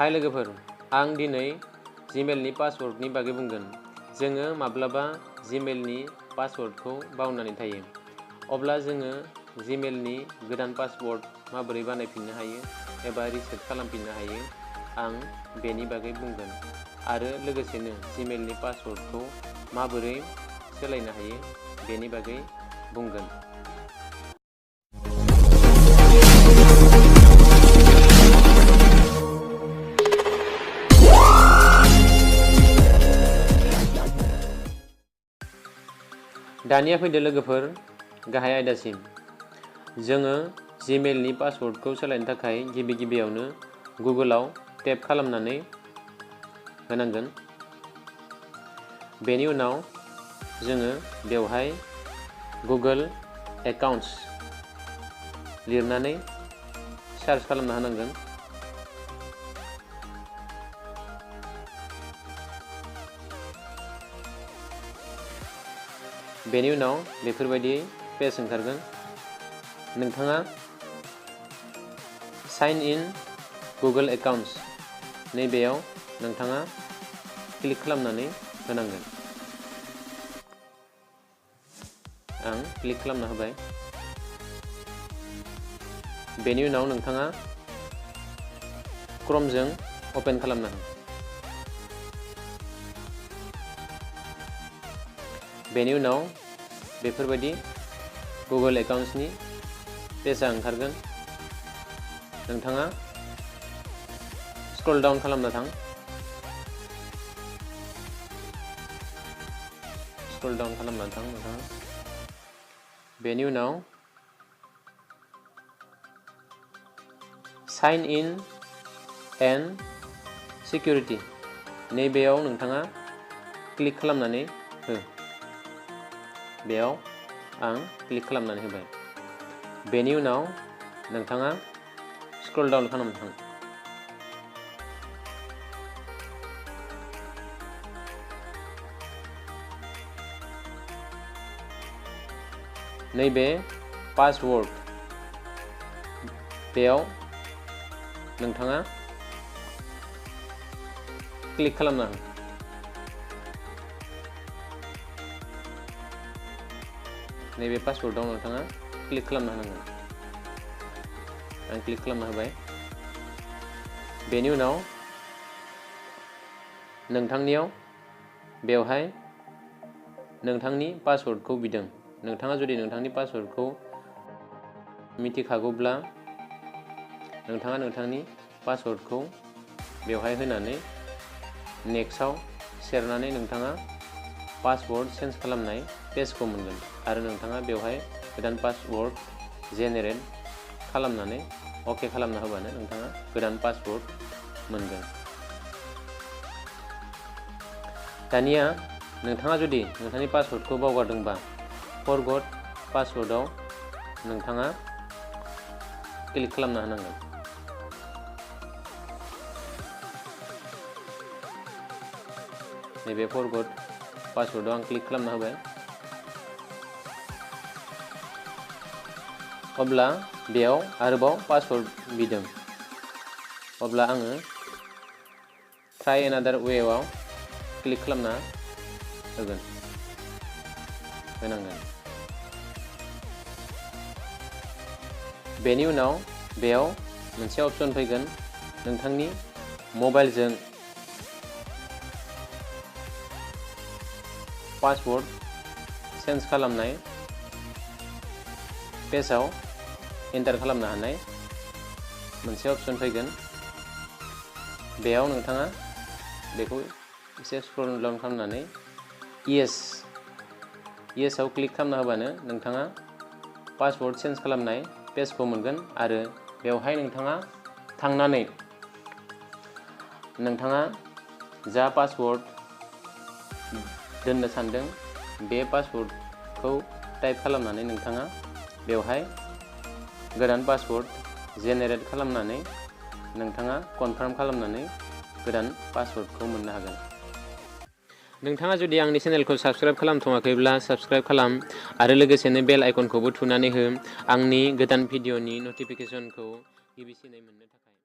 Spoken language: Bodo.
हाय लोगोफोर, आं दिनै जीमेलनि पासवर्डनि बागै बुंगोन। जोङो माब्लाबा जीमेलनि पासवर्डखौ बावनानै थायो। अब्ला जोङो जीमेलनि गोदान पासवर्ड माबोरै बानायफिननो हायो एबा रिसेट खालामफिननो हायो, आं बेनि बागै बुंगोन आरो लोगोसेनो जीमेलनि पासवर्डखौ माबोरै सोलायनो हायो बेनि बागै बुंगोन। दानिया फैदो लोगोफोर गाहाय आयदासिम। जोङो जीमेलनि पासवर्डखौ सोलायनो थाखाय गिबियावनो गुगोलाव टेप खालामनानै होनांगोन। बेनि उनाव जोङो बेवहाय गुगोल एकाउन्ट्स लिरनानै सार्च खालामना होनांगोन। बेनि उनाव बेफोरबायदि पेज ओंखारगोन। नोंथाङा साइन इन गुगोल एकाउन्ट्स नैबेयाव नोंथाङा क्लिक खालामनानै होनांगोन। आं क्लिक खालामना होबाय। बेनि उनाव नोंथाङा क्रमजों अपेन खालामना हो। बेनि उनाव बेफोरबायदि गुगोल एकाउन्ट्सनि पेजआ ओंखारगोन। नोंथाङा स्क्रल डाउन खालामना थां। स्क्रल डाउन खालामना थां नोंथाङा। बेनि उनाव साइन इन एन्ड सिकिउरिटि नैबेयाव नोंथाङा क्लिक खालामनानै हो। बेयाव आं क्लिक खालामनानै होबाय। बेनि उनाव नोंथाङा स्क्रल डाउन खालामना थां। नैबे पासवर्ड बेयाव नोंथाङा क्लिक खालामना हो। नैबे पासवर्डआव नोंथाङा क्लिक खालामना होनांगोन। आं क्लिक खालामना होबाय। बेनि उनाव नोंथांनियाव बेवहाय नोंथांनि पासवर्डखौ बिदों। नोंथाङा जुदि नोंथांनि पासवर्डखौ मिथिखागौब्ला नोंथाङा नोंथांनि पासवर्डखौ बेवहाय होनानै नेक्स्टआव सेरनानै नोंथाङा पासवर्ड चेन्ज खालामनाय पेजखौ मोनगोन आरो नोंथाङा बेवहाय गोदान पासवर्ड जेनेरेट खालामनानै अके खालामना होबानो नोंथाङा गोदान पासवर्ड मोनगोन। दानिया नोंथाङा जुदि नोंथांनि पासवर्डखौ बावगारदोंबा फरगट पासवर्डआव नोंथाङा क्लिक खालामना होनांगोन। नैबे फरगट पासवर्डआव आं क्लिक खालामना होबाय। अब्ला बेयाव आरोबाव पासवर्ड बिदों। अब्ला आङो ट्राइ एनादार वेआव क्लिक खालामना होनांगोन। बेनि उनाव बेयाव मोनसे अपसन फैगोन। नोंथांनि मबाइलजों पासवर्ड चेन्ज खालामनाय पेजआव एन्टार खालामनो हानाय मोनसे अपसन फैगोन। बेयाव नोंथाङा बेखौ एसे स्क्रल डाउन खालामनानै येसआव क्लिक खालामना होबानो नोंथाङा पासवर्ड चेन्ज खालामनाय पेजखौ मोनगोन आरो बेवहाय नोंथाङा थांनानै नोंथाङा जा पासवर्ड दोननो सानदों बे पासवर्डखौ टाइप खालामनानै नोंथाङा बेवहाय गोदान पासवर्ड जेनेरेट खालामनानै नोंथाङा कनफार्म खालामनानै गोदान पासवर्डखौ मोननो हागोन। नोंथाङा जुदि आंनि चेनेलखौ साबस्क्राइब खालामथ'वाखैब्ला साबस्क्राइब खालाम आरो लोगोसेनो बेल आइकनखौबो थुनानै हो आंनि गोदान भिडिअनि नटिफिकेसनखौ गिबिसिनै मोननो थाखाय।